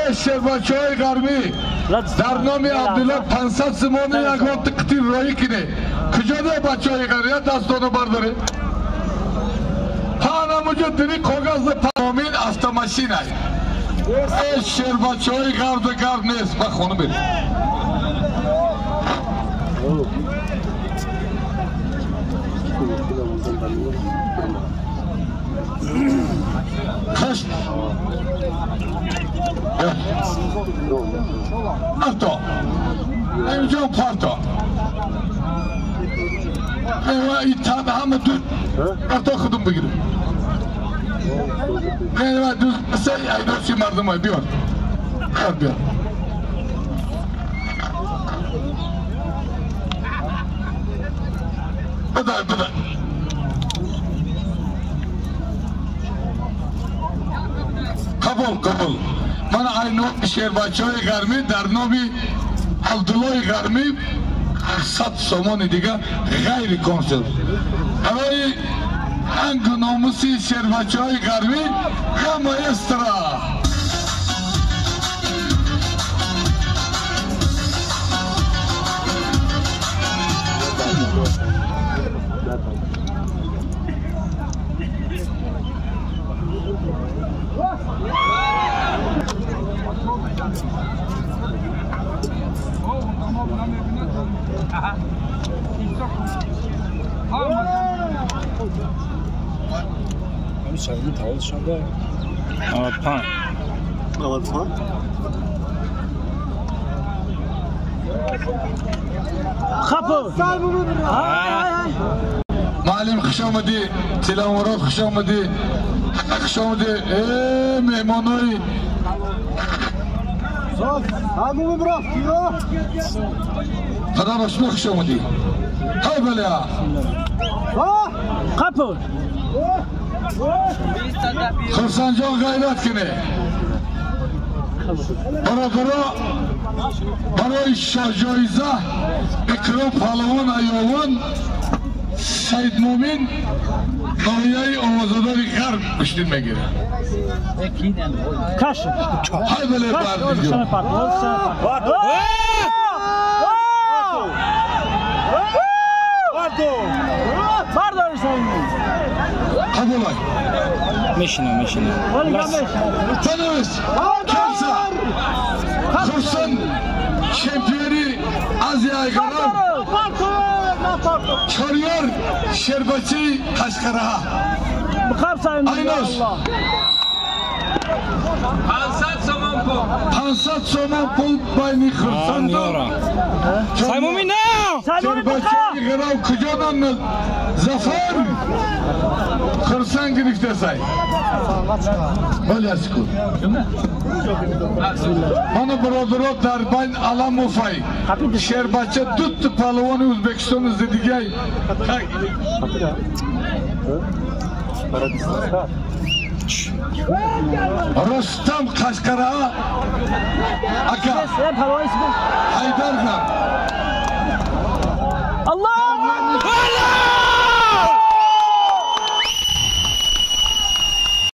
Эй шербачаҳои ғарбӣ, дар номи Абдулло 500 сомонӣ ягон қитир роҳӣ кине. Куҷо де бачаҳои ғарбӣ? Я дастоно бардоре. Панамуҷо дини коғаз памин автомашинай. Эй шербачаҳои ғарб гарб нест, ба хона бери. Хашт. Парто. Инҷо парто. Эва итам ҳама ду парто худум бигирем. Эва ду се айдоси мардумай биёр. Биёр. Бадай, бадай. Қабул, қабул. Ман ай номи шербачаҳои ғармӣ дар номи Абдуллои ғармӣ 100 сомони дига ғайри консерт. Барои ангу номуси шербачаҳои ғармӣ я маэстро. 95. 95. خفو. معلم خوش آمدی، تلاموراد خوش آمدی، خوش آمدی، ای مهمانای. خدا شما خوش آمدی. های بله. خفو. خرسان جان غیرت کنه. برای شاه جایزه اکرام پهلوان ایوان سید مومن ناحیه آوازدار غرب کشتین میگیره. کش. های بله بردی جان. قبولای. میشینه میشینه. تنویس. کلسا. خرسان چمپیونی آسیای غرب. چاریار شربچی قشقرها. ایناس. 500 سومان پول. 500 سومان پول بین خرسان دو. سایمومی نه. شربچی غرب کجا دارن؟ زفر. خرسان گرفته سای. ولی اسکو. من برادرها در بین علم و فای. شربچه دو پهلوان ازبکستان زدگی. رستم قشقرها اکا حیدر خان. الله.